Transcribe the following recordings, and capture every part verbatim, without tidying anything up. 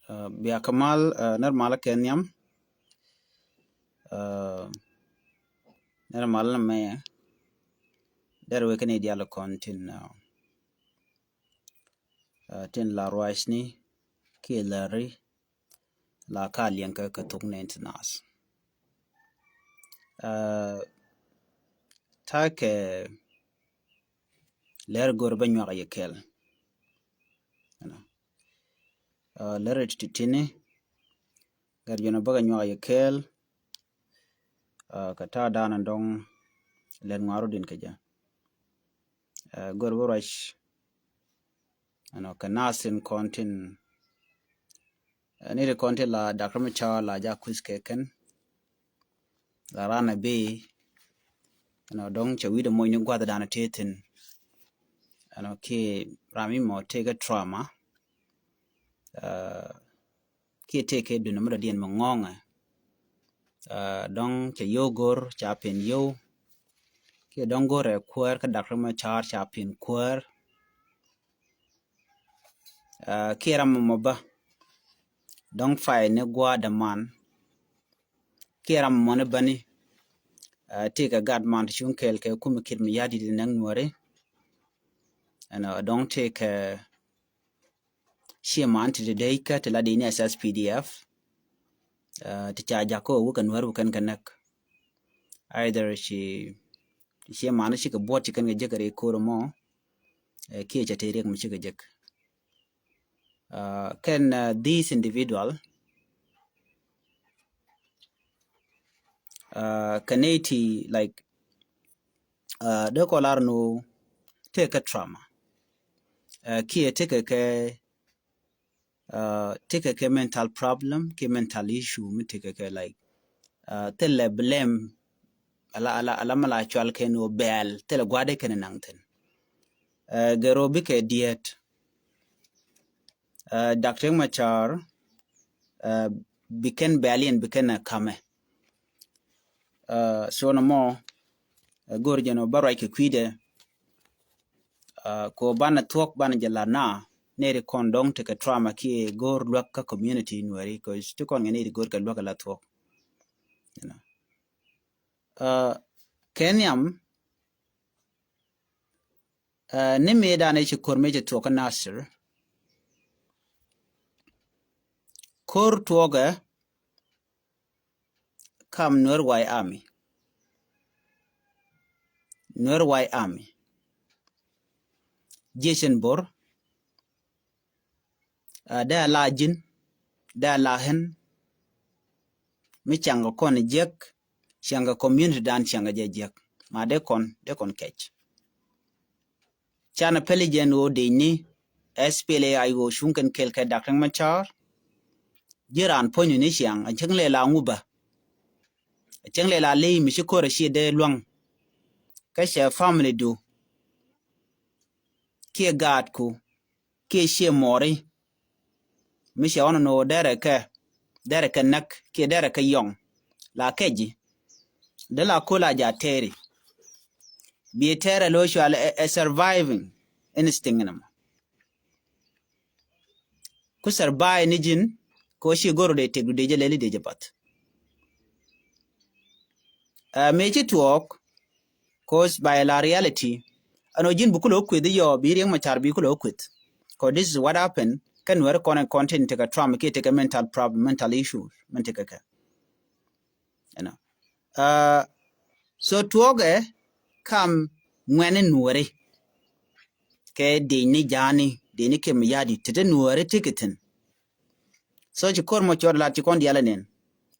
Uh, bia kɛ mal, uh, nɛr mal kɛ nhiam. Uh, nɛr mal nɛ mɛ dɛr wek kɛn i̱ dial kɔn tin, uh, uh, tin la ruacni kiɛ lɛri la ka liɛŋ kɛ kɛ thok nɛn ti nath. Uh, takɛ lɛr gor bä nyuak yɛ kɛl. You know. Uh, lɛr ti tini gɛr jɔn bä kɛ nyuak yɛ kɛl. Uh, kɛ ta dan dɔŋ lɛr ŋuaru din kɛ jɛ. Uh, gor bä ruac, you know, kɛ nath tin kɔn tin, uh, ni ti kɔn tin la Doctor Machar la ja kuth kɛ kɛn. La ran a bi, you know, dɔŋ cɛ wi̱dɛ moc ni gua̱th dan a tëë thin. You know, kiɛ ram mi mɔ tëë kɛ trauma. Uh, kiɛ tëë kɛ duni mi dɔ̱diɛn mi ŋɔ̱ŋɛ. Uh, dɔ̱ŋ cɛ yio̱w go̱r ca pin yio̱w. Kiɛ dɔ̱ŋ go̱r ɛ kuäär kä Doctor Machar ca pin kuäär. Uh, kiɛ ram mɔ bä dɔ̱ŋ fay ni gua̱a̱ däman. Kiɛ ram mɔ ni bäni, uh, tëë kɛ gat man ti cuŋ kɛɛl kɛ kumɛ kiɛt mi ya̱di̱t in näk nuɔ̱ri. Ɛn, uh, dɔ̱ŋ tëë kɛ ciɛ man ti dee kä ti la di ni S S P D F. Uh, ti ca jakä wä kɛ nuɛr wä kɛn kɛ näk. Either ci, ci man ci kɛ buɔt ci kɛn kɛ jek kɛ ri ko̱r mɔ, uh, kiɛ ca te riɛk mi ci kɛ jek. Uh, kɛn, uh, this individual, uh, kɛ nɛy ti, like, uh, dee kɔ lar nu tekɛ trauma. Uh, kiɛ tekɛ kɛ, uh, tekɛ kɛ mental problem kiɛ mental issue mi tekɛ kɛ, like, uh, thilɛ blame ala, ala, ala mi la cual kɛn wä bɛɛl thilɛ gua̱dɛ kɛn naŋ thin. Uh, gɛro bikɛ diet. Uh, Doctor Machar, uh, bi kɛn bɛliɛn bi kɛn a kamɛ. Uh, so nɔmɔ, uh, go̱r jɛn ɔ bä ruac kɛ kui̱dɛ. Uh, ko banɛ thuɔ̱k banɛ jɛ lat na neri kɔn dɔŋ tekɛ trauma kiɛ go̱r luäk kä community nuɛri, 'cause ti kɔn ŋɛ neri go̱r kɛ luäk kɛ la thuɔ̱k. You know. Uh, kɛ nhiam, uh, ni mëë danɛ ci ko̱r mëë ci thuɔ̱k kä Nasir. Ko̱r tuɔɔkɛ kam Nuer White Army. Nuer White Army. Jiecin Bor, uh, dee a la ji̱n, dee a la ɣän. Mi ciaŋkɛ kɔn jiäk, ciaŋkɛ community dan ciaŋkɛ jɛ jiäk. Ma dee kɔn, dee kɔn kɛc. Canɛ pɛli jɛn ɣöö dec ni S P L A I O cuŋ kɛn kɛl kɛ Doctor Machar. Ji̱ raan puɔ̱nyni ni ciaŋ, a cäŋ lɛ la ŋubä. A cäŋ lɛ la ley mi ci ko̱r a ciɛ dee luäŋ. Kä cɛ family du kiɛ gaatku kiɛ ciɛ mɔɔri. Mi cɛ ɣɔn nɔ derɛ kɛ, derɛ kɛ näk kiɛ derɛ kɛ yɔŋ. La kɛ ji̱ dee la ko̱l a ja tɛɛri. Bi tɛɛrɛ lo̱ cual ɛ, ɛ surviving instinct ni mɔ. Ku survive ni ji̱n ko ci go̱r dee tek du dee jɛ lɛli dee jɛ bath. Uh, mëë ci tuɔɔk, 'cause by la reality, ɛn ɔ ji̱n bi kulɛ wä kueth i̱ yɔ, bi Riek Machar bi kulɛ wä kueth. 'Cause this is what happened, kɛn Nuɛri kɔn ɛn kɔn tin tekɛ trauma kiɛ tekɛ mental problem, mental issues, min tekɛ kɛ. You know. Uh, so tuɔɔkɛ kam ŋuɛni Nuɛri. Kɛ dec ni ja̱a̱ni, dec ni kɛ mi ya̱a̱di, te te Nuɛri tekɛ thi̱n. So ci ko̱r mɔ cɔɔd lat ci kɔn diaal ɛ nɛn.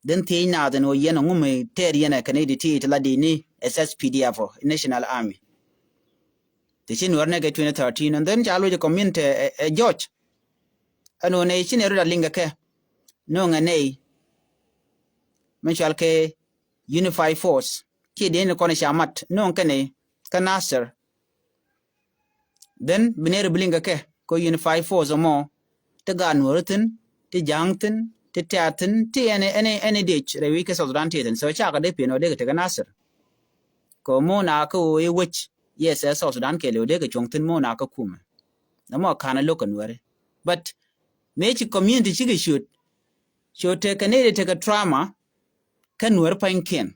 Dhin thiec naath ɛn ɣöö yɛn ɛŋu mi tɛɛr yɛn ɛ kɛn i̱ di ti ti la di ni S S P D F ɔ, National Army. Ti ci Nuɛr nɛ kɛ twenty thirteen, and then ca loc ɛ community ɛ, ɛ jɔc. Ɛn ɣöö nɛ ci nɛ rut a liŋ kɛ kɛ. No̱o̱ŋ ɛ nɛy mi cual kɛ Unified Force. Ci dee ni kɔn ca mat no̱o̱ŋ kɛn ɛ kä Nasir. Then bi nɛr bi liŋ kɛ kɛ kɛ Unified Force mɔ ti gaat Nuɔri thi̱n, ti ja̱a̱ŋ thi̱n, ti tɛ̈r thi̱n, ti ɛn, ɛn, ɛn dec rɛy wi̱c kɛ South Sudan ti thi̱n. So cakɛ dee pi̱n ɔ dee kɛ tekɛ Nasir. Kɛ mo̱o̱ na kä ɣöö i̱ wec, yes, ɛ South Sudan kɛɛliw dee kɛ cuɔ̱ŋ thi̱n mo̱o̱ na kä kumɛ. Nɛ mɔ ka̱n ɛ lo̱k kɛ Nuɛri. But Mëë ci community cikɛ ciöt. Ciöt tekɛ nɛy ti tekɛ trauma kä Nuäär pa̱nykiɛn.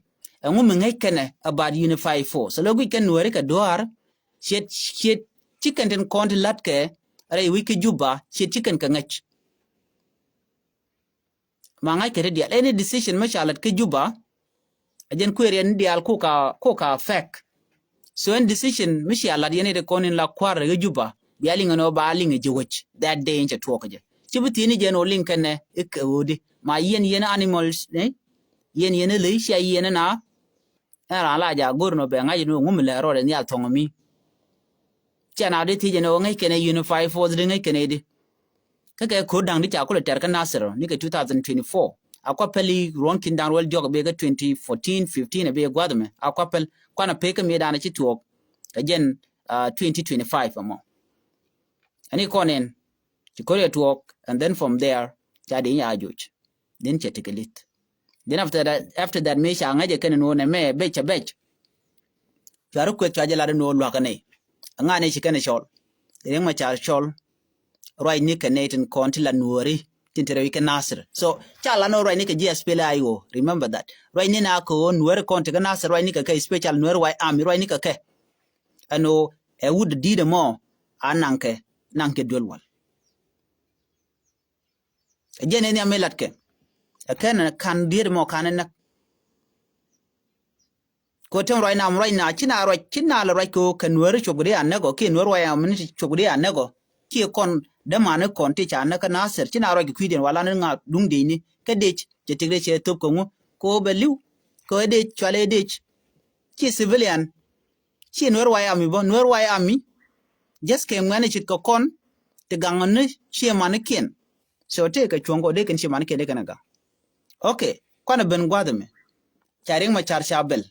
Ɛŋu mi ŋäc kɛnɛ about unified force? Lɔ guic kɛ Nuääri kɛ duaar ciet ciet ci kɛn tin kɔn ti la̱tkɛ rɛy wi̱c kä Juba ciet ci kɛn kɛ ŋäc. Ma ŋa̱ckɛ ti diaal any decision mi ca lat kä Juba. A jɛn kuëër yɛn diaal kok a, kok a affect. So any decision mi cia lat yɛn iti kɔn in la kua̱r kä Juba, bia liŋ ɛn ɔ ba liŋ ɛ ji̱ wec that day in cɛ tuɔɔk jɛ. Ci bi thieni jɛn ɔ liŋ kɛnɛ i̱ kɛ ɣöödi ma yɛn yɛn animals ni. Yɛn yɛn iley cia yɛn ina. Ɛn raan la ja go̱r nɔ bɛ ŋa̱c ni ɔ ŋum lɛ rɔɔdɛ nhial thɔŋ mi. Cia na di thiec ɛn ɔ ŋäc kɛnɛ unified force di ŋäc kɛnɛ di. Kä kɛ ko̱r da̱ŋ di ca kulɛ tɛr kä Nasir ni kɛ two thousand twenty-four. A kua päli ruɔ̱n kin da̱ŋ ruɛl diɔk bee kä twenty fourteen fifteen a bee gua̱th mɛ. A kua päl kuan a pek kä mi da̱a̱n a ci tuɔɔk. Kɛ jɛn uh, twenty twenty-five ɛmɔ. Ɛn ikɔn ɛn ci ko̱r yɛ tuɔɔk and then from there ca di nya joc. Din cɛ tikɛ lith. Then after that, after that mi ca ŋäcɛ kɛn nuɔ nɛ mɛ bec cɛ bec. Cuari kueth cua jɛ lat nuɔ luakä nɛy. Ŋa nɛy ci kɛn cɔl. Riek Machar cɔl. Ruacni kɛ nɛy tin kɔn ti la nuɔri tin te rɛw kɛ Nasir. So ca la nuɔ ruacni kɛ ji̱ S P L A I O. Remember that. Ruacni na kɛ ɣöö nuɔri kɔn ti kɛ Nasir ruacni kɛ kɛ special nuɔri White Army ruacni kɛ kɛ. Ɛn ɣöö ɛ wut di̱i̱t ɛmɔ a naŋkɛ naŋkɛ duel wal. Ɛ jɛn in nhiam mi latkɛ. Ɛ kɛn kan diet mɔ kan in näk. Ko tem ruac nam ruac na ci na ruac ci na lɛ ruac ko kɛ nuɛri cop kɛ di a näk ɔ kiɛ nuɛri ruac am ni cop kɛ di a näk ɔ. Kiɛ kɔn dämani kɔn ti ca näk kä Nasir ci na ruac kɛ kui̱diɛn wala ni ŋa duŋ dec ni kä dec cɛ tik dec cɛ thop kɛ ŋu ko bɛ li̱w. Ko ɛ dec cual ɛ dec. Ci civilian. Ci nuɛr way ami bä nuɛr way ami. Just kɛ ŋuɛn cit kɛ kɔn ti gaŋ ni ci mani kiɛn. So tëë kɛ cuɔ̱ŋ kɔ dee kɛn ci mani kiɛn dee kɛn a gaŋ. Okay, kɔn a ben gua̱th mi ca Riek Machar ca bɛl.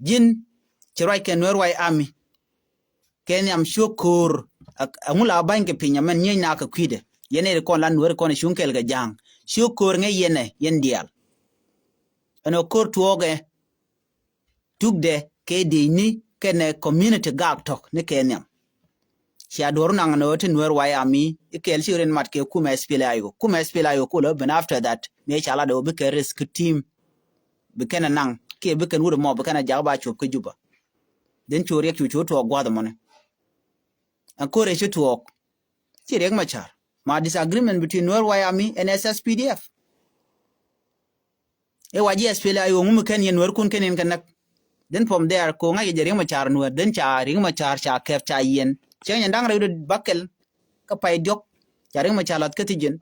Ji̱n ci ruac kɛ nuɛr way ami. Kɛ nhiam cuɔ ko̱o̱r a ŋul a ba̱ny kɛ piny amɛn nyieny na kɛ kui̱dɛ. Yɛn ɛ ri kɔn la nuɛr kɔn cuŋ kɛl kɛ ja̱a̱ŋ cuɔ ko̱o̱r ŋɛ yɛn ɛ yɛn diaal. Ɛn ɔ ko̱o̱r tuɔɔkɛ. Tukdɛ kɛ diecni kɛnɛ community gak tɔk ni kɛ nhiam. Cia duɔ̱ru naŋ ni ɣöö ti nueer way ami i̱ kɛɛl ci rin mat kɛ kumɛ S P L A I O. Kumɛ S P L A I O kulɛ ben after that mëë ca lat ɣöö bi kɛn risk team. Bi kɛn a naŋ kiɛ bi kɛn wut ɛmɔ bi kɛn a jak ba cuɔp kä Juba. Then cu riɛk cu cu tuɔɔk gua̱th ɛmɔni. Ɛn ko̱r ɛ ci tuɔɔk. Ci Riek Machar ma disagreement between nueer way ami and S S P D F. Ɛ wa ji̱ S P L A I O ŋumi kɛn yɛn nuɛr kun kɛn in kɛ näk. Then from there ko ŋa̱c kɛ jɛ Riek Machar nuɛr then ca Riek Machar ca kɛp ca yɛn cɛ nyɛ da̱ŋ rɛw dee bakɛl. Kä pay diɔ̱k ca Riek Machar lath kä thi jɛn.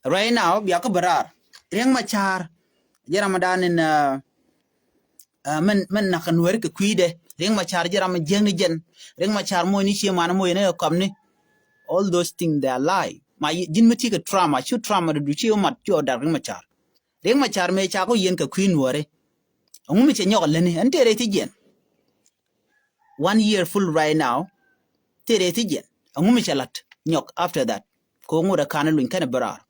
Right now bia kä bɛ raar Riek Machar jɛ Ramadan in uh, uh, mɛn mɛn nak nuɛr kɛ kui̱dɛ. Riek Machar jɛ ram jiäkni jɛn. Riek Machar moc ni cie man moc ni kɔmni. All those things they are lie. Ma ji̱n mi ti kɛ trauma cu trauma du ci mat cu dak Riek Machar. Riek Machar mëë ca kɔ yɛn kɛ kui̱ nuɔri. Ɛŋu mi cɛ nyɔk a läni ɛn tëë rɛy thi jiɛn. One year full right now. Tëë rɛy thi jiɛn ɛŋu mi cɛ lat nyɔk after that. Kɛ ŋut ɛ kan luny kɛn ɛ bɛ raar.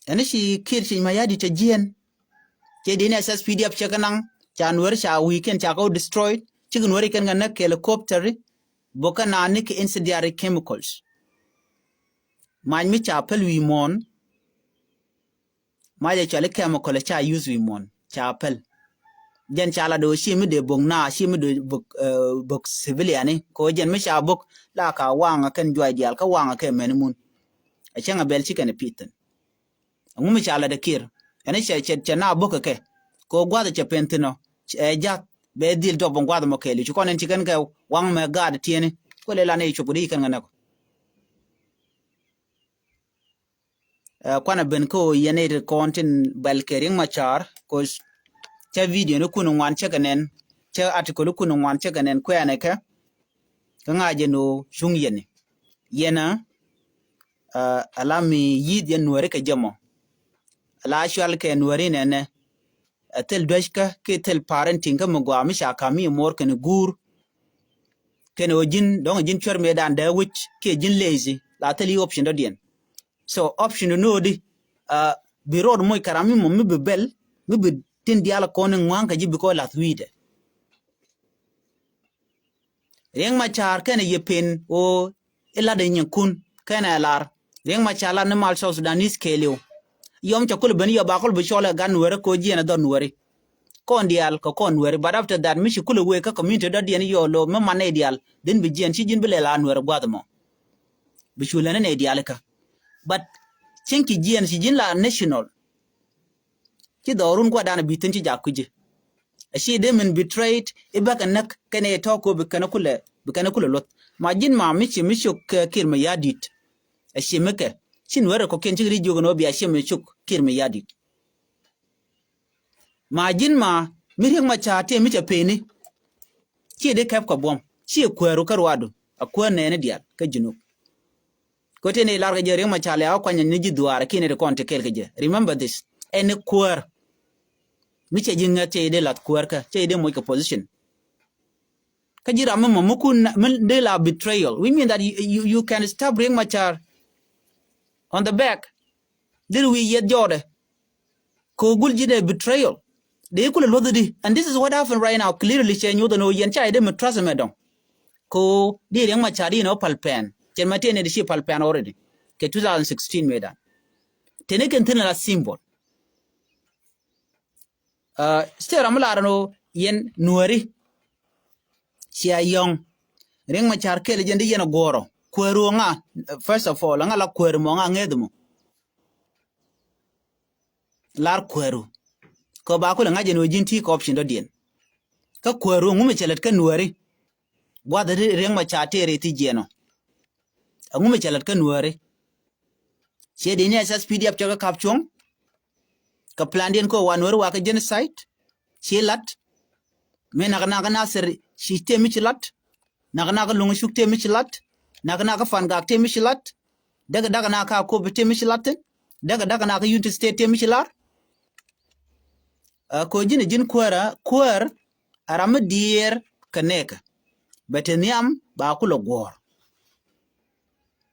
Ɛn ci Kiir Ciny Mayardit cɛ jiɛn. Cɛ dini S S P D F cɛ kɛ naŋ ca nuɛri ca wi̱i̱ kɛn ca kɛ wä destroyed. Cikɛ nuɛri kɛn kɛ näk kɛ helicopter. Bok kɛ naan ni kɛ incendiary chemicals. Mac mi ca päl wi̱i̱ muɔ̱ɔ̱n. Mac ɛ cuali chemical ca use wi̱i̱ muɔ̱ɔ̱n ca päl. Jɛn ca la do̱ ci mi dee bok na ci mi dee bok bok civilian ni ko jɛn mi ca bok la ka waŋ kɛn juay dial kä waŋ kɛ mɛn mun. Ɛ cɛŋ a bɛl ci kɛn ɛ pithin. Ɛŋu mi ca la dee Kiir ɛn cɛ cɛ cɛ na bok kɛ ko guath cɛ pen thin ɔ ɛ jath bɛ dhil dɔp bä guath mɔ kɛɛli ci kɔn ɛn ci kɛn kɛ waŋ mɛ gaat tiɛni. Ko lɛ lan ɛ cop kɛ di ci kɛn kɛ näk. Kuanɛ ben kä ɣöö yɛn iti kɔn tin bɛl kɛ Riek Machar. Cɛ video ni kun ŋuan cɛ kɛ nɛn cɛ article kun ŋuan cɛ kɛ nɛn kuɛɛnɛ kɛ. Kä ŋa̱ jɛ ni ɣöö cuŋ yɛn ni yɛn a ala mi yi̱th yɛn nuɛri kɛ jɛ mɔ. Ala cual kɛ nuɛri nɛnɛ. Ɛ thil duäckä ki thil parenting kä mi gɔaa mi ca ka̱m mi muɔr kɛn guur. Kɛn ɣöö ji̱n dɔ̱ŋ ji̱n cuɛr mëëdan dee wec kiɛ ji̱n lazy la thil yi option dɔ̱diɛn. So option ni ɣöö di bi road moc kɛ ram mi mɔ mi bi bɛl mi bi tin diaal kɔn in ŋua̱ŋ kɛ ji̱ bi kɔ lath wi̱i̱dɛ. Riek Machar kɛnɛ yɛ pen ɣöö ilat inyɛnkun kɛnɛ lar. Riek Machar lat ni mal South Sudanese kɛɛliw. Yɔm cɛ kul ben yɔ ba kul bi cɔl ɛ gan Nuɛri kɛ ɣöö jiɛn ɛ dhɔr Nuɛri. Kɔn diaal kɛ kɔn Nuɛri, but after that mi ci kul ɛ wee kä community dɔ̱diɛn yɔ lo̱ mi man nɛy diaal dhin bi jiɛn ci ji̱n bi lɛ la Nuɛri gua̱th ɛmɔ. Bi cu lɛn nɛy diaal ikä. But cieŋ ci jiɛn ci ji̱n la national. Ci dhɔrun gua̱dan bi thi̱n ci jak kui̱ci. A ci dee min betrayed i̱ bäkɛ näk kɛnɛ tɔ̱ ko bi kɛnɛ kulɛ bi kɛnɛ kulɛ luɔth. Ma ji̱n ma mi ci mi cuk kɛ Kiir Mayardit. A ci mi kɛ ci Nuɛri kɔkiɛn cik ri jiök ɛn ɣöö bia ci mi cuk Kiir Mayardit. Ma ji̱n ma mi Riek Machar tëë mi cɛ peni. Ci dee kɛp kɛ buɔ̱m ci kuääru kä ruaadu a kuäär nɛɛni diaal kä Junub. Ko tëë ni lar kɛ jɛ Riek Machar lɛ a kuany ni ji̱ dhuaar kiɛ ni ti kɔn ti kɛɛl kɛ jɛ. Remember this. Ɛn ni kuäär. Mi cɛ ji̱ ŋäth cɛ ji̱ dee lath kuäär kä cɛ ji̱ dee moc kɛ position. Kä ji̱ ram mi mɔ mi kun mi dee la betrayal. We mean that you, you, you can stab Riek Machar on the back. Dee wi̱i̱ yieth jɔɔdɛ. Ko gul ji̱ dee betrayal. Dee kulɛ luɔth di. And this is what happened right now. Clearly cɛ nyuth ɛn ɣöö yɛn ca idɛ mi trust mɛ dɔŋ. Ko di Riek Machar di inɔ pal pɛn. Cɛn ma tiɛn ni di ci pal pɛn already. Kɛ two thousand sixteen mɛ dan. Teni kɛn thin la symbol. Uh, still ram lar ɛn ɣöö yɛn Nuɛri. Cia yɔŋ. Riek Machar kɛl jɛn di yɛn a guɔrɔ. Kuɛɛru ŋa, first of all, ŋa la kuɛɛru mɔ ŋa ŋɛth mɔ. Lar kuɛɛru. Kɛ ba kulɛ ŋa̱c ɛn ɣöö ji̱n ti kɛ option dɔ̱diɛn. Kä kuɛɛru ŋu mi cɛ lät kä Nuɛri. Gua̱th ri Riek Machar tëë ri thi jiɛn ɔ. Ŋu mi cɛ lät kä Nuɛri. Ciɛ di ni S S P D F cɛ kä kap cuɔ̱ŋ. Kɛ plandiɛn kä wa Nuɛri wa kä genocide. Ci lat. Mi nak nak Nasir ci tëë mi ci lat. Nak nak Luŋ Cuk tëë mi ci lat. Nak nak Fangak tëë mi ci lat. Däk däk nak ka Akobo tëë mi ci lat thin. Däk däk nak Unity State tëë mi ci lar. Ɛ, ko ji̱n ji̱n kuäär, kuäär a ram mi diɛɛr kɛ nɛɛkä. Bɛ te nhiam ba kulɛ guɔ̱ɔ̱r.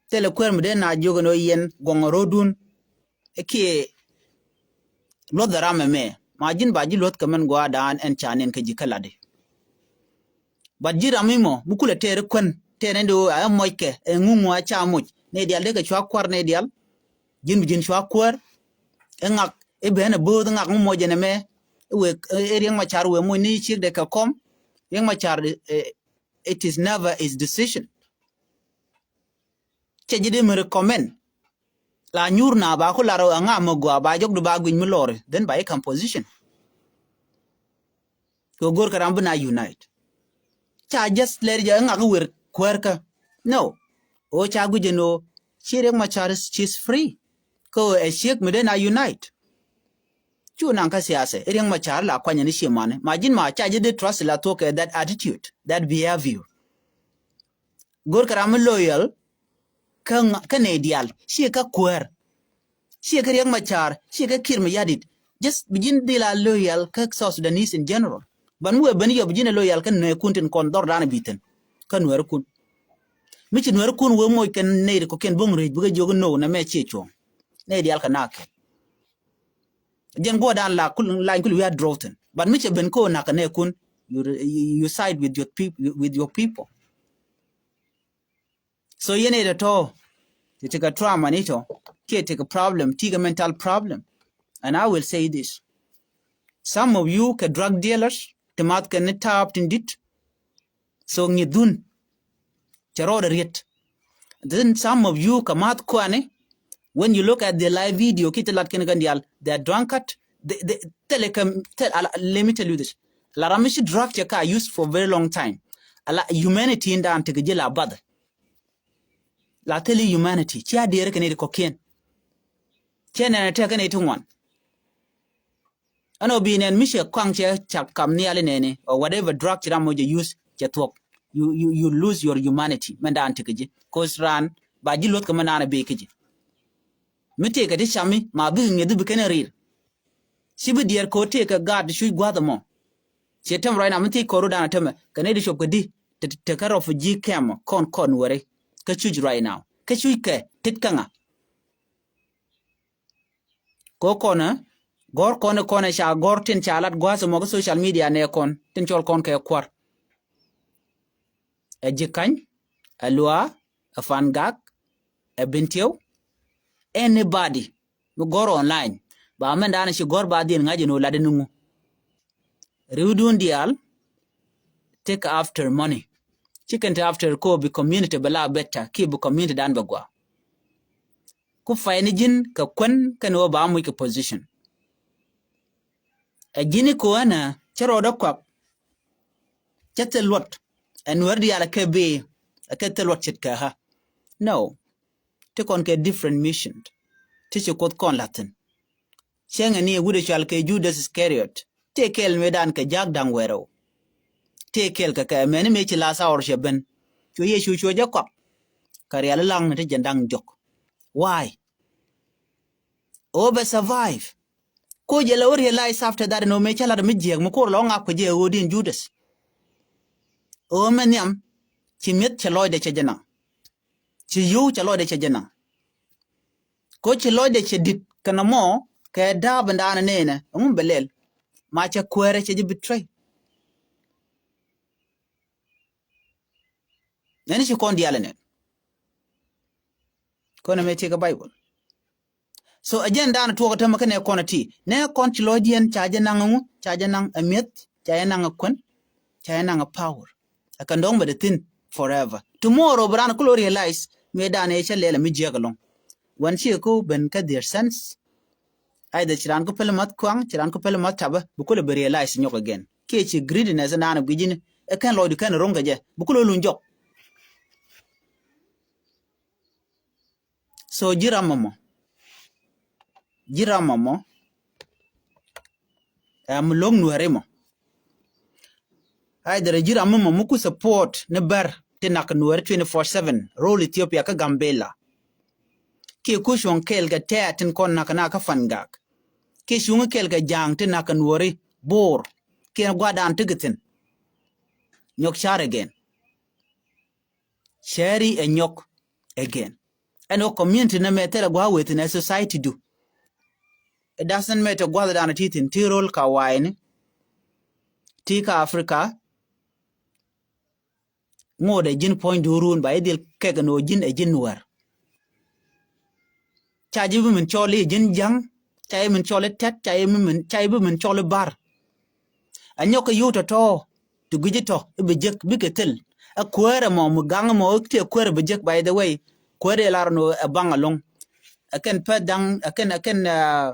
Thilɛ kuäär mi dee na jiök ɛn ɣöö yɛn guɔ̱ŋ rɔ̱dun. Ɛ kiɛ luɔth ɛ ram ɛmɛ ma ji̱n ba ji̱ luɔth kɛ mɛn gua̱a̱r daan ɛn ca nɛn kä ji̱ kä latdi. But ji̱ ram mi mɔ mi kulɛ tɛɛr kuän tɛɛr ɛn di ɣöö a ɛ mɔckɛ ɛ ŋuŋu a ca moc nɛy diaal dee kɛ cua kua̱r nɛy diaal. Ji̱n bi ji̱n cua kuäär. Ɛ ŋak ɛ ben ɛ bööth ɛ ŋak mi mɔc ɛn ɛmɛ. Ɛ wek ɛ Riek Machar wee moc ni ciek dee kɛ kɔm. Riek Machar, eh, it is never his decision. Cɛ ji̱ dee mi recommend. La nyuur na ba ku lar ɛ ŋa mi gɔaa ba jɔk du ba guic mi lɔri then ba i̱ kam position. Kɛ go̱r kɛ ram bi na unite. Ca just lɛr jɛ ŋak wer kuäär kä. No. O ca guic ɛn o ci Riek Machar is, she's free. Kɛ o ɛ ciek mi dee na unite. Cu naŋ kä siyasa Riek Machar la kuany ni ci mani ma ji̱n ma ca jɛ dee trust la thuɔk kɛ that attitude, that behavior. Go̱r kɛ ram mi loyal kä ŋa-, kä nɛy diaal ciɛ kä kuäär. Ciɛ kä Riek Machar ciɛ kä Kiir Mayardit. Just bi ji̱n dhil a loyal kä South Sudanese in general. But mi wee ben yɔp bi ji̱n a loyal kä nɛɛkun tin kɔn dhɔr dan a bi thi̱n kä Nuɛrikun. Mi ci Nuɛrikun wee moc kɛn nɛy ri kɔkiɛn bo̱ŋ rɛc bikɛ jiök in no nɛ mɛ ciɛ cuɔ̱ɔ̱ŋ. Nɛy diaal kɛ nak kɛn. Jɛn guɔdan la kul lany kul wi̱i̱ a drɔw thin. But mi cɛ ben ko nak nɛ kun you, you, you side with your peop-, with your people. So yɛn ɛ tɔ ti ti kɛ trauma ni tɔ ti ti kɛ problem ti kɛ mental problem. And I will say this. Some of you kɛ drug dealers ti math kɛ ni taap tin dit. So ŋi̱dhun cɛ rɔɔdɛ riet. Then some of you kɛ math kuani, when you look at the live video ki ti lat kɛn kɛn dial, they are drunkard. They, they, thilɛ kɛ thil, ala, let me tell you this. La ram mi ci drug cɛ ka use for very long time. Ala humanity in dan ti kɛ jɛ la bath. La thilɛ humanity ci a diɛɛr kɛn iti kɔkiɛn. Cɛ nɛn a tɛk kɛn iti ŋuan. Ɛn ɔ bi nɛn mi cɛ kɔaŋ cɛ cak kam nhiali nɛni or whatever drug ci ram mɔ jɛ use cɛ thuɔk. You, you, you lose your humanity mɛn daan ti kä ji̱. Cause raan ba ji̱ luɔth kɛ mɛn daan a bee kä ji̱. Mi tëëkɛ ti cami ma bikɛ ŋi̱eth bi kɛn rir. Ci bi diɛɛr kɛ ɣöö tëëkɛ gaat cuc gua̱th ɛmɔ. Ciɛ tɛm right now mi thiec kɔɔr rot daan a tämɛ kɛ nɛy di cop kɛ di te, te kä refugee camp kɔn kɔn weri kä cuc right now kä cuc kɛ tet kä ŋa. Ko kɔnɛ gɔr kɔnɛ kɔnɛ ca gɔr tin ca lat gua̱a̱th mɔ kä social media nɛ kɔn tin cɔl kɔn kɛ kuar. Ɛ Ji̱ Kany, ɛ Luaa, ɛ Pangak, ɛ Bentiu, anybody mi gɔ̱r online. Ba mɛn da̱a̱n ci gɔ̱r ba dhiɛn ŋa̱c in wä lat in ŋu. Ri̱wdun diaal take after money. Ci kɛn te after ko bi community bɛ la better, ki bi community dan bɛ gua. Ku fay ni ji̱n kɛ kuän kɛn wä ba muc kɛ position. Ɛ ji̱n i ko ɛnɛ cɛ rɔɔdɛ kuak. Cɛ thil luɔt. Ɛ Nuɛr diaal ɛ kɛ bee, ɛ kɛ thil luɔt ce̱tkɛ ɣä. No. Ti kɔn kɛ different mission. Ti ci Kuoth kɔn la̱thin. Cäŋɛ ni ɛ wut ɛ cual kɛ Judas Iscariot. Tëë kɛl mëë dan kɛ ja̱a̱k da̱ŋ wɛɛrɛw. Tëë kɛl kɛ kɛ mɛni mëë ci last hour cɛ ben. Cu Yecu cuɔ jɛ kɔak. Kɛ rial i̱ laŋni ti jɛn da̱ŋ diɔ̱k. Why? Ɣöö bɛ survive. Ko jɛ lɛ wä realize after that ɛn ɣöö mëë cä lat mi jiääk mi ko̱r lɔ ŋak kɔ jɛ ɣöö din Judas. Ɣöö mɛ nhiam ci mi̱eth cɛ lɔcdɛ cɛ jɛ naŋ. Ci yio̱w cɛ lɔcdɛ cɛ jɛ naŋ. Ko ci lɔcdɛ cɛ di̱t kɛnɛ mɔ kɛ da̱a̱p in daanɛ nɛɛnɛ ɛŋu bɛ lɛl. Ma cɛ kuäärɛ cɛ jɛ betray. Nɛni ci kɔn diaal ɛnɛ. Kɔn ɛmɛ ti kɛ Bible. So ɛ jɛn daanɛ tuɔk ɛ tämɛ kä nɛ kɔn ɛ ti. Nɛ kɔn ci lɔcdiɛn ca jɛ naŋ ɛŋu, ca jɛ naŋ ɛ mi̱eth, ca jɛ naŋ ɛ kuän, ca jɛ naŋ ɛ power. Ɛ kɛn dɔ̱ŋ bɛ dee thi̱n forever. Tomorrow bi raan kulɛ realize mëë daanɛ cä lɛl ɛ mi jiääk ɛlɔ̱ŋ. Wän ci ɛ kä ben kä their sense. Either ci raan kä päl math kuaŋ, ci raan kä päl math tapä, bi kulɛ bi realize nyɔk again. Kiɛ ci greediness naan gui̱c in, ɛ kɛn lɔcdu kɛn ro̱ŋ kɛ jɛ, bi kulɛ luny jɔk. So ji̱ ram mɔmɔ. Ji̱ ram mɔmɔ. Ɛm lo̱ŋ Nuääri mɔ. Either ji̱ ram mɔmɔ mi ku support ni bär ti nak Nuääri twenty four seven, rol Ethiopia kä Gambela. Kiɛ ku cuɔ̱ŋ kɛɛl kɛ tɛɛt tin kɔn nak na kä Pangak. Kiɛ cuŋ kɛɛl kɛ ja̱a̱ŋ ti nak Nuääri Bor. Kiɛ gua̱dan ti githin. Nyɔk car again. Cäri ɛ nyɔk again. Ɛn ɣöö community nɛmɛ thilɛ gua̱a̱th wëë thi̱n ɛ society du. It doesn't matter gua̱a̱th danɔ ti thi̱n, ti rol ka wa̱i̱ni, ti ka Africa. Ŋot ɛ ji̱n puɔ̱ny duurun ba i̱ dhil kɛk ɛn ɣöö ji̱n ɛ ji̱n Nuäär. Ca ji̱ bi min cɔl i̱ ji̱n Ja̱ŋ, ca ji̱ min cɔl i̱ Tɛt, ca ji̱ bi min, ca ji̱ bi min cɔl i̱ Bär. Ɛ nyɔk kɛ yio̱w tɔ̱tɔ̱ ti gui̱c i̱ tɔ̱ i̱ bi jek bikɛ thil. Ɛ kuäär ɛmɔ mi gaŋ ɛmɔ i̱ ti ɛ kuäär ɛ bi jek, by the way. Kuäär ɛ lar ɛn ɣöö ɛ baŋ ɛlɔ̱ŋ. Ɛ kɛn pɛth da̱ŋ, ɛ kɛn, ɛ kɛn, ah,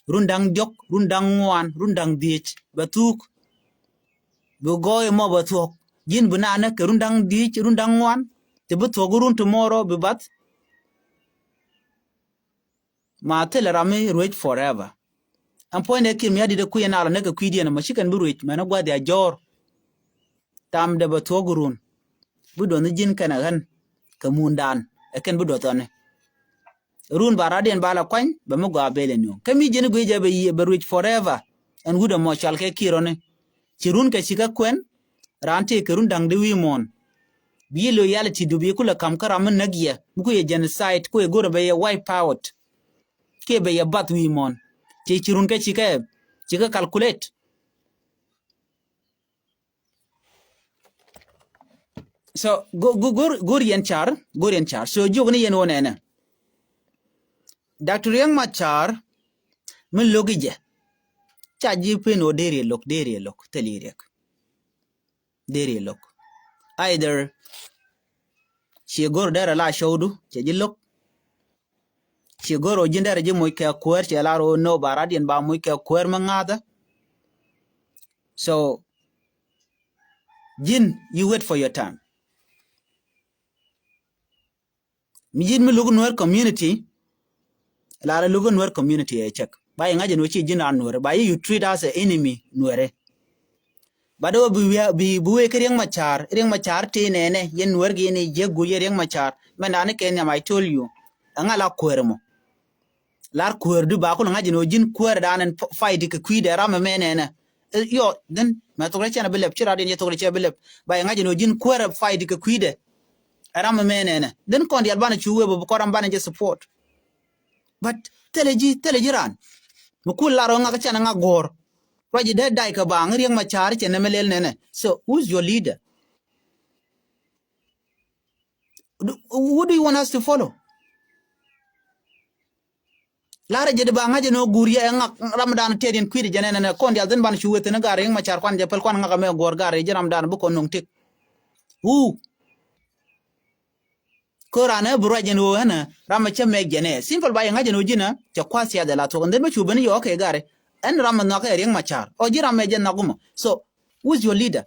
run da̱ŋ diɔ̱k, run da̱ŋ ŋuan, run da̱ŋ dhiec bɛ thuuk. Bi gɔɔy ɛmɔ bɛ thuɔ̱k. Ji̱n bi naan nɛ kɛ run da̱ŋ dhiec, run da̱ŋ ŋuan. Ti bi thuɔ̱k run tomorrow bi bath. Ma thilɛ ram mi ruec forever. Ɛn puɔ̱nydɛ Kiir Mayardit ɛ kui̱ ɛn a lɔ näk kɛ kui̱diɛn ɛmɔ ci kɛn bi ruec mɛn ɛ gua̱th ya jɔ̱ɔ̱r. Tamdɛ bɛ thuɔ̱k run. Bi duɔth ni ji̱n kɛn ɛ ɣän kɛ mundan ɛ kɛn bi duɔth ɣɔni. Run ba radiɛn ba la kuany bɛ mi gɔaa bel ɛ nuɔ̱ŋ. Kä mi ji̱n guic ɛ bɛ yiëë bɛ ruec forever. Ɛn wut ɛmɔ cual kɛ Kiir ɣɔni. Ci run kɛ ci kä kuɛn. Raan tëë kɛ run da̱ŋ di wi̱i̱ muɔ̱ɔ̱n. Bi loyalty du bi kulɛ ka̱m kä ram mi näk yɛ, mi ku yɛ genocide, ku yɛ go̱rɛ bɛ yɛ wipe out. Kiɛ bɛ yɛ bath wi̱i̱ muɔ̱ɔ̱n. Ci, ci run kɛ ci kɛ, ci kɛ calculate. So, go, go, go̱r, go̱r yɛn car, go̱r yɛn car. So, jiök ni yɛn wä nɛnɛ. Doctor Riek Machar, mi lo̱k i̱ jɛ. Ca ji̱ pen wä deri lo̱k, deri lo̱k, thil i̱ Riek. Deri lo̱k. Either ci go̱r derɛ la cowdu, cɛ ji̱ lo̱k. Ci go̱r ɔ ji̱n derɛ ji̱ moc kɛ kuäär, cɛ la rɔ nɔ ba radiɛn ba moc kɛ kuäär mi ŋa̱thä. So, ji̱n, you wait for your time. Mi ji̱n mi lo̱k Nuer community, la rɛ lo̱k Nuer community ɛ cɛk. Ba yɛ ŋa̱c ɛn wä ci ji̱n a Nuer, ba yɛ you treat as a enemy Nuer. Ba dee wä bi wi̱i̱, bi, bi wee kä Riek Machar, Riek Machar ti nɛnɛ, yɛn Nuer gi ni jiäk guur yɛ Riek Machar. Mɛn da̱a̱n ni kɛ nhiam, I told you. Ɛŋa la kuäär mɔ. Lar kuäär du ba kul ŋa̱c ɛn wä ji̱n kuäär da̱a̱n ɛn fight kɛ kui̱dɛ ram ɛmɛ nɛnɛ. Ɛ, yɔ, then, mɛ thok rɛ cɛn a bi lɛp, ci rat yɛn yɛ thok rɛ cɛn a bi lɛp. Ba yɛ ŋa̱c ɛn wä ji̱n kuäär fight kɛ kui̱dɛ. Ɛ ram ɛmɛ nɛnɛ. Then kɔn dial banɛ cu wee bä bi kɔn ram banɛ jɛ support. But thilɛ ji̱, thilɛ ji̱ raan. Mi kul lar ɣä ŋak cɛn ŋak guɔ̱ɔ̱r. Ruac i̱ dee dac kɛ baaŋ Riek Machar cɛ nɛmɛ lɛl nɛnɛ. So, who's your leader? Who do you want us to follow? Larɛ jɛ di ba ŋa̱c ɛn ɣöö guur yɛ ɛ ŋak ram dan tëëd yɛn kui̱dɛ jɛ nɛnɛ nɛ kɔn dial dhin ban cu wethɛ ni gar Riek Machar kuan jɛ päl kuan ŋak ɛmɛ guɔ̱r gar yɛ ji̱ ram dan bi kɔn no̱ŋ tëk. Who? Kö ran ɛ bi ruac ɛn ɣöö ɛnɛ ram ɛ cä mɛk jɛ nɛ simple ba yɛ ŋa̱c ɛn ɣöö ji̱n ɛ cɛ kua̱th siath ɛ la thuɔk and then bä cu ben yɛ ɣɔ̱k kɛ gar ɛ ɛn ram ɛ nhɔak ɛ Riek Machar ɔ ji̱ ram ɛ jɛ nhɔak gumɔ. So who's your leader?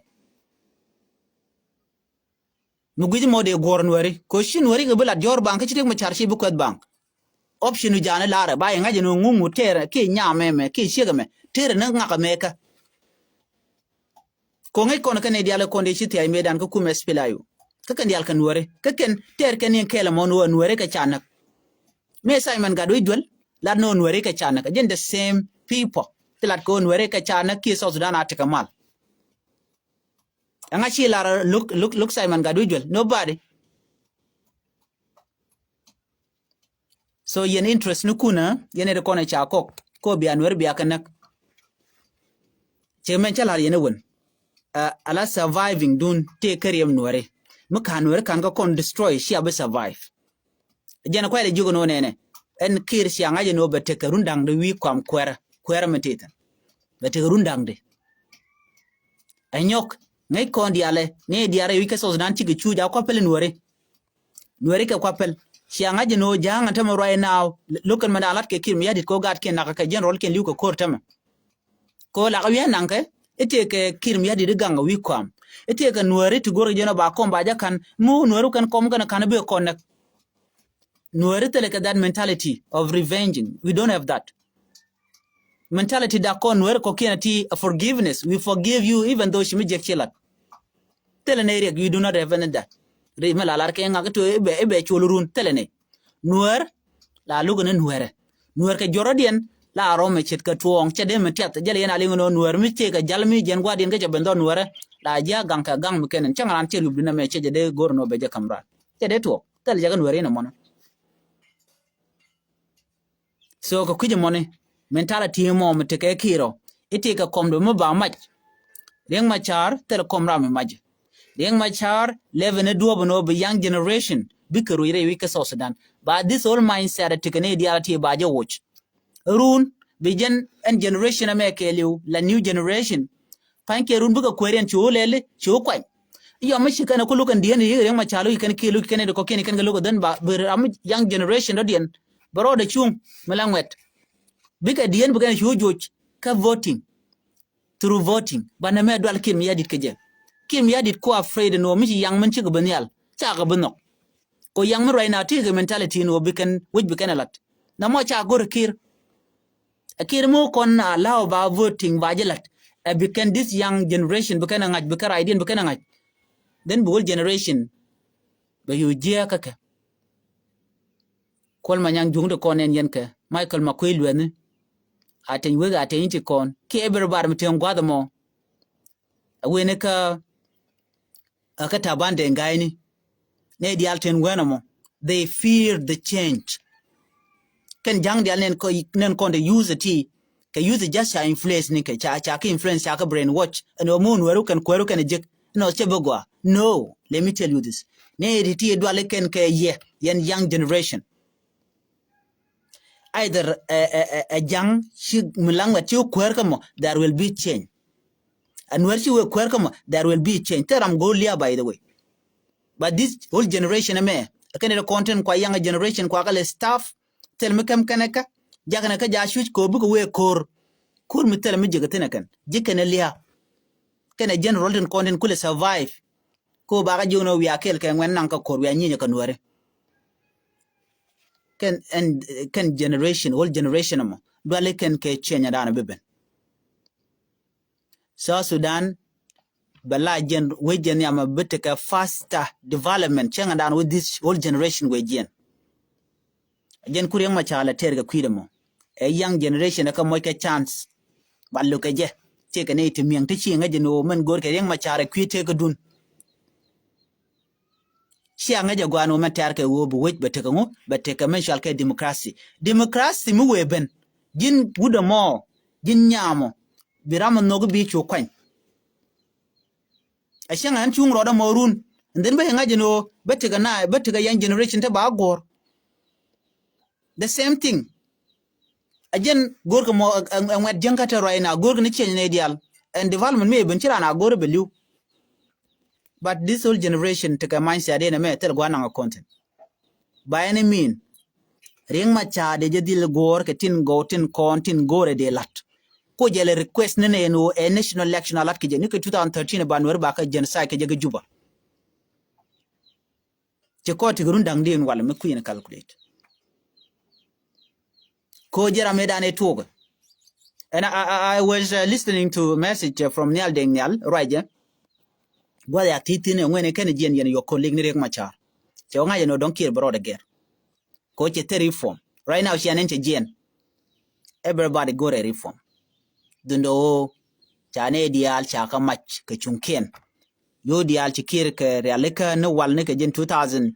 Mi guic mɔ dee guɔ̱r nuɛri kɛ ci nuɛri kɛ bi lat jɔ̱ɔ̱r baŋ kä ci Riek Machar ci bi kuɛth baŋ. Option nu ja̱a̱n ilarɛ ba yɛ ŋa̱c ɛn ŋuŋ ŋut tɛɛrɛ kiɛ nyam ɛmɛ kiɛ ciek ɛmɛ tɛɛrɛ ni ŋak ɛmɛ kä. Ko̱ ŋäc kɔn kɛn i̱ diaal kɔn dee ci thia̱a̱c mëëdan kä kumɛ S P L A U kä kɛn diaal kɛ nuɛri kä kɛn tɛɛr kɛn in kɛɛl ɛmɔ nuɛri kɛ ca näk. Mëë Simon Gatwech Duel lat ni nuɛri kɛ ca näk ɛ jɛn the same people ti lat kɛ nuɛri kɛ ca näk kiɛ South Sudan a tekɛ mal. Ɛŋa ci lar look, look, look Simon Gatwech Duel? Nobody. So yɛn interest ni kunä yɛn ɛ ri kɔn ɛ ca kɔk ko bia nuɛr bia kɛ näk. Cɛ mɛn cä lar yɛn ɛ wen. Uh, ala surviving dun tëë kä riɛm nuɛri mi ka̱n nuɛri ka̱n kä kɔn destroy cia bi survive. Jɛn kuay lɛ jiök ɛn ɣöö nɛnɛ ɛn Kiir cia ŋa̱c ɛn ɣöö bɛ tekɛ run da̱ŋ di wi̱i̱ kɔam kuɛrä kuɛrä mi tithin. Bɛ tekɛ run da̱ŋ di. Ɛ nyɔk ŋäc kɔn diaalɛ ni diaarɛ wi̱c kä South Sudan cikɛ cuuc a kua̱ päl in wääri. Nuɛri kɛ kua̱ päl cia ŋa̱c ɛn ɣöö ja̱a̱ŋ ɛn tämɛ ruac naaw. Lo̱k kɛn mɛ da̱a̱n lat kɛ Kiir mi ya̱ di̱t kɛ ɣöö gaat kiɛn nakä kɛ general kiɛn li̱w kɛ ko̱r tämɛ. Kɛ ɣöö lakä wi̱i̱ naŋkɛ i̱ tëë kɛ Kiir mi ya̱ di̱t i̱ gaŋ kɛ wi̱i̱ kɔam i̱ tëë kɛ nuääri ti go̱r kɛ jɛn ɔ ba kɔm ba jɛ ka̱n mi wä nuääri kɛn kɔm kɛn ka̱n i̱ bek kɔn näk. Nuääri thilɛ kɛ that mentality of revenging. We don't have that mentality. Dak kɔn nuääri kɔkiɛn ti a forgiveness. We forgive you even though ci mi jek ci lat. Thilɛ nɛ riɛk, you do not have any that. Ri mi la lar kɛ ŋak to i̱ bɛ i̱ bɛ col run thilɛ nɛ. Nuäär la luk ni nuäärɛ. Nuäär kɛ jɔrɔdiɛn la rɔmɛ ce̱tkɛ tuɔɔŋ cɛ dee mi tiath jɛl yɛn a liŋ ni nuäär mi cek kɛ jal mi jiɛn gua̱diɛn kä cɛ ben dhɔr nuäärɛ. La ji̱ a gaŋ kɛ gaŋ mi kɛn in cäŋ raan cɛ riup di nɛmɛ cɛ jɛ dee go̱r ni wä bɛ jɛ ka̱m raan cɛ dee tuɔɔk thilɛ jɛ kɛ nuäär in ɛmɔnɔ. So kɛ kui̱c ɛmɔni mentality mɔ mi tekɛ Kiir ɔ i̱ tekɛ kɔm dɔ mi ba mac. Riek Machar thil kɔm ram mi mac. Riek Machar lɛpɛ ni duɔ̱ɔ̱p ni ɔ bi young generation bikɛ ruc rɛy wi̱c kä South Sudan. Ba this whole mindset a tekɛ ni diaal ti ba jɛ woc. Run bi jɛn ɛn generation ɛmɛ kɛɛliw la new generation. Pa̱ny kɛ run bikɛ kueer yɛn ci wä lɛli ci wä kuany. Yɔm mi ci kɛn ku luk kɛn dieen i̱ Riek Machar luk kɛn kiɛ luk kɛn i̱ kɔkiɛn i̱ kɛn kɛ luk kɛ dhän ba bi ram young generation dɔ̱diɛn bɛ rɔɔdɛ cuŋ mi la ŋuɛt. Bikɛ dieen bikɛn ci wä joc kä voting. Through voting banɛ mɛ dual Kiir mi ya̱ di̱t kɛ jɛ. Kiir mi ya̱ di̱t ku afraid ni wä mi ci young min cikɛ bi nhial cakɛ bi nhɔk. Kɛ young min ruacna ti kɛ mentality ni wä bikɛn wec bikɛn ɛ lat. Na mɔ ca go̱r Kiir. Ɛ Kiir mi wä kɔn allow ba voting ba jɛ lat. Ɛ bikɛn this young generation bikɛn ɛ ŋa̱c bikɛn right diɛn bikɛn ɛ ŋa̱c. Then bi whole generation bɛ yo̱o̱ jiɛɛk kä kɛ. Kuɔl Manyaŋ juŋ ti kɔn ɛn yɛn kɛ Michael Makuei Luɛni. A teny wek a teny ti kɔn kiɛ everybody mi teny gua̱th ɛmɔ. A wen kä a kä Taban Deng Gai ni. Nɛ diaal ten wɛn ɛmɔ they fear the change. Kɛn ja̱ŋ diaal nɛn kɔ nɛn kɔn de use ti kɛ use just ca influence ni kɛ ca ca kɛ influence ca kɛ brainwash ɛn ɔ mun wɛru kɛn kuɛru kɛn jek. Ɛn ɔ cɛ bɛ gɔa. No, let me tell you this. Nɛ ti ti dual kɛn kɛ yɛ yɛn young generation. Either ɛ ɛ ɛ ja̱ŋ ci mi laŋ wɛt ci kuɛr kä mɔ there will be change. Ɛn wɛr ci wee kuɛr kä mɔ there will be change. Thil ram go̱o̱r lia̱a̱ by the way. But this whole generation ɛmɛ ɛ kɛn ɛ content kua young generation kua kä lɛ staff. Thil mi kɛm kɛn ɛ kä jakɛn ɛ kä ja cuc ko̱o̱r bikɛ wee ko̱o̱r. Ko̱o̱r mi thil mi jek ɛ thin ɛ kɛn ji̱ kɛn ɛ lia̱a̱. Kɛn ɛ general tin content kulɛ survive. Ko bakä jiök ni wiaa kɛɛl kɛ ŋuɛn naŋ kä ko̱r wiaa nyinyɛ kä nuääri. Kɛn ɛn kɛn generation whole generation ɛmɔ duali kɛn kɛ change dan bi ben. South Sudan bɛ la jɛn wec jɛn yamɛ bi tekɛ faster development cäŋ dan with this whole generation wec jɛn. Jɛn ku Riek Machar lɛ tɛr kɛ kui̱dɛ mɔ ɛ young generation ɛ kɛ moc kɛ chance. Ba lo̱k kɛ jɛ tëëkɛ nɛy ti miɛŋ ti ci ŋäc jɛ ni ɣöö mɛn go̱o̱r kɛ Riek Machar ɛ kui̱ tëëkädun. Cia ŋäc ɛ gɔaa ni ɣöö mɛn tɛ̈r kɛ ɣöö bi wec bɛ tekɛ ŋu bɛ tekɛ mɛn cual kɛ democracy. Democracy mi wëë ben ji̱n wut ɛmɔ ji̱n nyamɔ bi ram ɛ nhök bi cu kuany. Ɛ cäŋ ɛn cuŋ rɔɔdɛ mɔ run And then bä yɛ ŋa̱c ɛn ɣöö bä tekɛ na, bä tekɛ young generation te ba go̱o̱r. The same thing. A jɛn go̱o̱rkɛ mɔ ɛ ŋuɛt jiäŋ kä te right now, go̱o̱rkɛ ni change ni diaal. And development mi ɛ ben ci raan a go̱o̱r bɛ li̱w. But this whole generation tekɛ mindset in ɛmɛ thil gua̱n naŋ a content. By any mean, Riek Machar dee jɛ dhil go̱o̱r kɛ tin go̱o̱r, tin kɔn, tin go̱o̱r ɛ dee la̱t. Ko jɛ lɛ request ni nɛ ɛn ɣöö ɛ national election a la̱t kɛ jɛ ni kɛ two thousand thirteen ba Nuɛr ba kɛ genocide kɛ jɛ kɛ Juba. Ci kɔɔt ti kɛ run da̱ŋ diɛn walɛ mi kui̱n calculate. Ko jɛ ram ëë dan ëë tuɔɔk. And I, I, I was uh, listening to a message uh, from Nial Deng Nial, ruacɛ. Guath ya thi̱thi̱n ɛ ŋuɛn ɛ kɛn jiɛn yɛn your colleague ni Riek Machar. Cɛ wä ŋa̱c ɛn ɔ dɔ̱ŋ Kiir bɛ rɔɔdɛ gɛr. Ko cɛ thil reform. Right now ciɛ nɛn cɛ jiɛn. Everybody go̱rɛ reform. Dhundɛ ɣöö ca nɛy diaal ca kä mac kɛ cuŋkiɛn. Yio̱w diaal ci Kiir kɛ rialikä ni wal ni kɛ ji̱n two thousand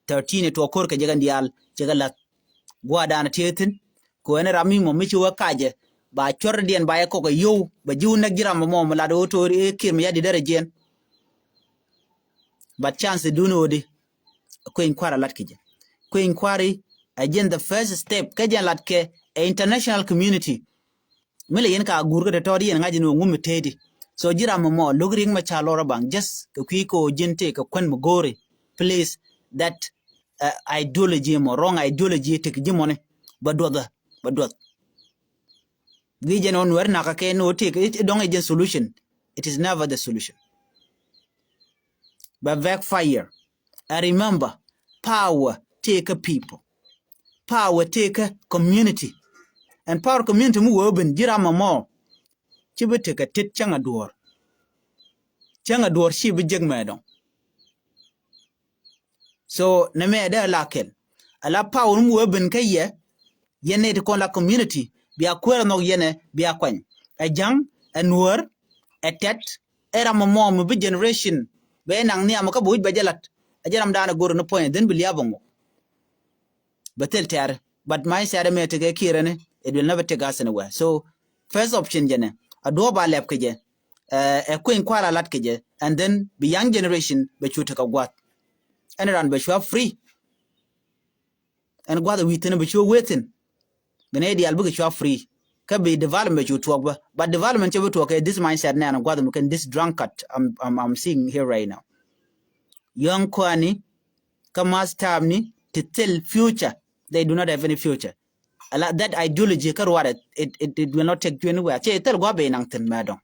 thirteen tuɔɔk ko̱r kɛ jɛ kɛn diaal ci kɛ la̱th. Gua̱a̱r da̱a̱n a tëë thi̱n kɛ ɣöö ɛn ram mi mɔ mi ci wä kacɛ ba cuɔrdiɛn ba yɛ kɔk ɛ yio̱w bɛ ji̱ wä näk ji̱ ram mɔ mɔ mi lat ɣöö to̱o̱r i̱ Kiir mi ya di̱t därɛ jiɛn. But chance dun ɣöödi kueny kua̱r a lat kɛ jɛ. Kueny kua̱ri a jiɛn the first step kä jiɛn lat kɛ ɛ international community. Mi lɛ yɛn ka guur kä tɔ̱tɔ̱ di yɛn ŋa̱c ni wä ŋum mi tëëdi. So ji̱ ram mɔ lo̱k Riek Machar lɔr a baŋ just kɛ kui̱ kɛ ɣöö ji̱n tëë kɛ kuɛn mi go̱o̱ri. Please, that uh, ideology mɔ, wrong ideology tëk ji̱ mɔni. Bä duɔth, bä duɔth. Gui̱ jɛn ɣän wɛr nakä kɛ ni ɣöö tëë kɛ dɔ̱ŋ ɛ jɛn solution. It is never the solution. Bä backfire. And remember, power tëë kä people. Power tëë kä community. And power community mi wee ben ji̱ ram mɔ mɔ. Ci bi tekɛ tet cäŋ a duɔ̱ɔ̱r. Cäŋ a duɔ̱ɔ̱r ci bi jek mɛ dɔ̱ŋ. So nɛ mɛ dee la kɛl. A la power mi wee ben kä yɛ. Yɛn nɛ ti kɔn la community bia kuäär nhɔk yɛn ɛ bia kuany. Ɛ ja̱ŋ, ɛ nuäär, ɛ tɛt, ɛ ram mɔ mɔ mi bi generation bɛ naŋ nhiam kä bi wi̱c bɛ jɛ lat. Ɛ jɛ ram daanɛ go̱r ni puɔ̱ny ɛ dhin bi lia̱a̱ bɛ ŋuɔk. Bɛ thil tɛ̈r but my sɛ̈t ɛmɛ tekɛ Kiir ɛni it will never take us anywhere. So first option jɛnɛ a duɔ̱ɔ̱p a lɛp kɛ jɛ. Ɛ kueny kua̱r a lat kɛ jɛ and then bi young generation bɛ cu tekɛ gua̱th. Ɛn ran bɛ cua free. Ɛn gua̱th ɛ wi̱i̱ thi̱n bɛ cu wee thi̱n. Bi nɛy diaal bikɛ cua free. Kä bi development bɛ cu tuɔɔk bä but development cɛ bi tuɔɔk kɛ this mindset nɛn gua̱th mi kɛn this drunkard I'm, I'm, I'm seeing here right now. Young kuani kä mass time ni ti thil future. They do not have any future. Ala that ideology kä ruarɛ it, it, it will not take you anywhere. Cɛ thil gua̱ bɛ naŋ thin mɛ dɔŋ.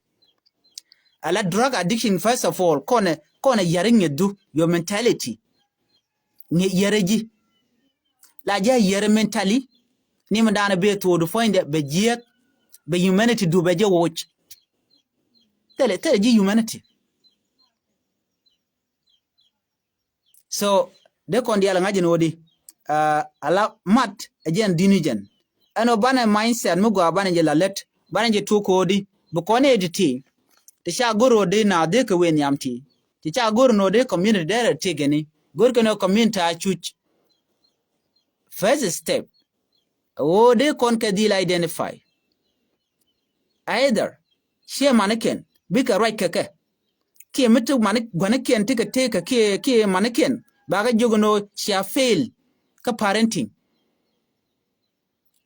Ala drug addiction first of all kɔnɛ kɔnɛ yɛri ŋiɛtdu your mentality. Ŋiɛ yɛrɛ ji̱ la jɛ yɛrɛ mentally. Ni mi daanɛ bɛ thuɔɔdu puɔ̱nydɛ bɛ jiɛk bɛ humanity du bɛ jɛ woc. Thilɛ thilɛ ji̱ humanity. So dee kɔn diaal ŋa̱c in ɣöödi. Uh, ala mat ɛ jɛn di̱n i̱ jɛn ɛn ɣöö banɛ mindset mi gɔaa banɛ jɛ la lät banɛ jɛ tuɔk ɣöödi. Bi kɔn ɛ ti ti ti ca go̱r ɣöödi na dhie kɛ wee nhiam ti ti ca go̱r in ɣöödi community derɛ ti gɛni go̱r kɛn ɣöö community a cuc. First step ɣöö dee kɔn kɛ dhil identify either ciɛ manikiɛn bikɛ ruac kɛ kɛ kiɛ mi ti mani guanikiɛn ti kɛ tëëkɛ kiɛ kiɛ manikiɛn bakɛ jiök ni ɣöö cia fail kä parenting.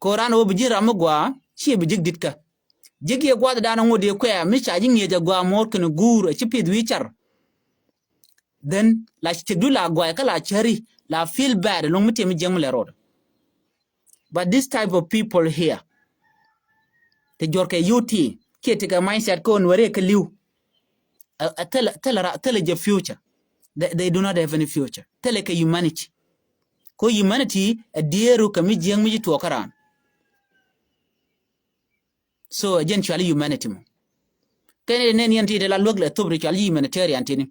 Ko̱ran ɣöö bi ji̱ ram mi gua̱a̱ ciɛ bi ji̱k di̱tkä. Ji̱k yɛ gua̱thdan ŋot yɛ kuɛ̈ɛ̈ mi ca ji̱ ŋi̱eec a gua̱a̱ muɔ̱ɔ̱r kɛn guur a ci pith wi̱i̱ car. Then la ci tiɛkdu la gua̱a̱ kä la cäri la feel bad ɛlɔ̱ŋ mi tiɛm mi jiäŋ mi lɛ rot. But this type of people here ti jɔrkɛ youth kiɛ tikɛ mindset kä ɣän wɛrɛ kɛ li̱w. Thilɛ thilɛ jɛ future. They, they do not have any future. Thilɛ kɛ humanity. Ko humanity ɛ dieeru kɛ mi jiäŋ mi ci tuɔɔk kä raan. So ɛ jɛn cuali humanity mɔ. Kɛn ɛ nɛn yɛn ti te la luäk lɛ thop ri cuali humanitarian tini.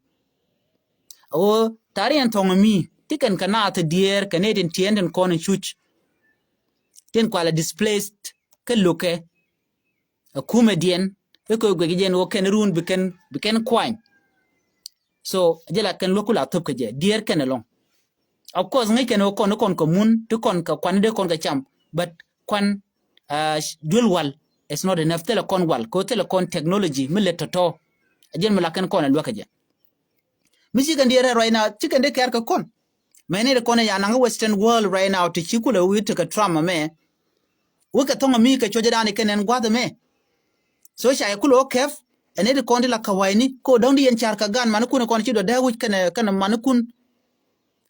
Ɣöö ta̱riɛn thɔŋ mi ti kɛn kɛ naath diɛɛr kɛ nɛy tin tiɛɛn tin kɔn in cuc. Tin kualɛ displaced kä lo̱kɛ. Ɛ kumɛ diɛn i̱ kɛ guɛc jɛn ɣöö kɛn run bi kɛn bi kɛn kuany. So jɛ la kɛn luäk ku la thop kɛ jɛ diɛɛr kɛn ɛlɔŋ. Of course ŋäc kɛn ɣöö kɔn i̱ kɔn kɛ mun ti kɔn kɛ kuan i̱ dee kɔn kɛ cam. But kuan uh, duel wal is not enough. Thilɛ kɔn wal kɛ ɣöö thilɛ kɔn technology mi lɛ tɔ̱tɔ̱. Ɛ jɛn mi la kɛn kɔn ɛ luäk kɛ jɛ. Mi ci kɛn diɛ rɛ right now, ci kɛn diɛ kɛɛr kɛ kɔn. Mɛ ni di kɔn ya naŋ Western world right now, ti ci kulɛ wi̱i̱ ti kɛ Trump mɛ. Wekɛ thɔŋ mi kɛ cuɔcɛ dan kɛ nɛn gua̱th mɛ. So ca yɛ kulɛ wä kɛp, ɛn ni di kɔn di la kawayni, ko dɔŋ di yɛn car kɛ gan mani kun kɔn ci dɔ dee wic kɛn, kɛn mani kun.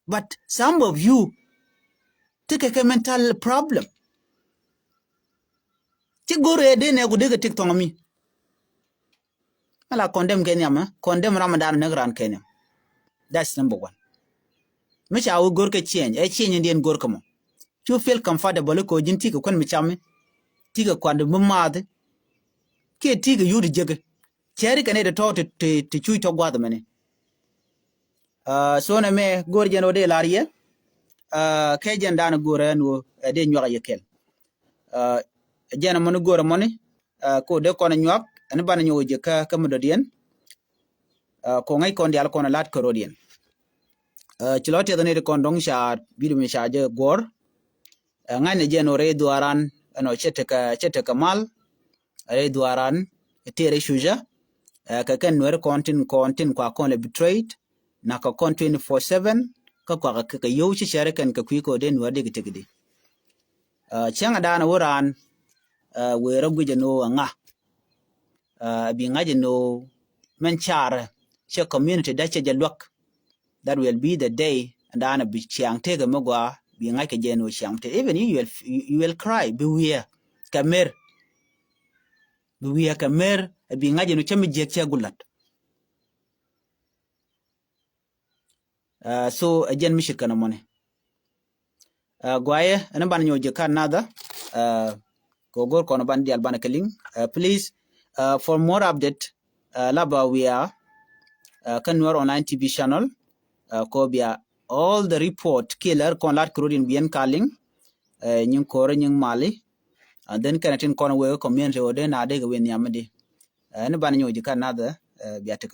But some of you, ti kɛ kɛ mental problem. Ci go̱r ɛ dee nɛ ku dee kɛ tik thɔŋ mi. Ala condemn kɛ nhiam, eh? Condemn Ramadan näk raan kɛ nhiam. That's number one. Mi ca wä go̱r kɛ change, ɛ change in diɛn go̱r kɛ mɔ. Cu feel comfortable ko ji̱n tikɛ kuän mi cami. Tikɛ kuan mi maathi. Kiɛ tikɛ yut jek. Cɛri kɛ ni ti tɔ ti, ti, ti cuc tɔ guath mɛni. Ah, so nɛ mɛ go̱r jɛn wä dee lar yɛ. Ah, kɛ jɛn dan go̱r ɛn wä, ɛ dee nyuak yɛ kɛl. Ah, jɛn mɔni go̱r mɔni, ah, ko dee kɔn nyuak, ɛn banɛ nyuak jɛ kä, kä mi dɔ̱diɛn. Ah, ko ŋäc kɔn dial kɔn lat kärodiɛn. Ah, ci lɔ tiɛth ni ti kɔn dɔŋ ca, video mi ca jɛ guɔr. Ah, ŋa̱cnɛ jɛn wä rɛy dhuaran, ɛn wä cɛ tekɛ, cɛ tekɛ mal, rɛy dhuaran, tëë rɛy cucä. Ah, kɛ kɛn nuɛri kɔn tin, kɔn tin kua kɔn lɛ betrayed, na kɛ kɔn twenty four seven, kä kuakɛ kɛ, kɛ yio̱w ci cɛri kɛn kɛ kui̱ kɛ wä dee nuɛri dik tek di. Ah, cäŋ a daanɛ wä raan, ah, wëë rɔ guic ɛn ɣöö ɛŋa. Ah, bi ŋa̱c ɛn ɣöö mɛn carɛ cɛ community da cɛ jɛ luäk. That will be the day ɛn daanɛ bi ciaŋ tëëkɛ mi gɔaa bi ŋa̱c kɛ jɛ ɛn ɣöö ciaŋ tëëk. Even you, you will, you, you will cry, bi wiee kɛ mer. Bi wiee kɛ mer, bi ŋa̱c ɛn ɣöö cä mi jiäk cɛ gulat. Ah, so, ɛ jɛn mi ce̱tkɛ nɔmɔni. Ah, guayɛ, ɛn banɛ nyɔk jɛ kä another. Ah, kɛ go̱r kɔn banɛ dial banɛ kɛ liŋ. Ah, please, ah, for more update, ah, laba we are, ah, kä Nuer Online T V channel. Ah, kɔ bia all the report kiɛ lär kɔn lat kɛ rot in bi ɛn ka liŋ. Ah, nyin ko̱r nyin mali. And then kɛn tin kɔn wee community wä dee na dee kɛ wee nhiam di. Ah, ɛn banɛ nyɔk jɛ kä another, ah, bia tekɛ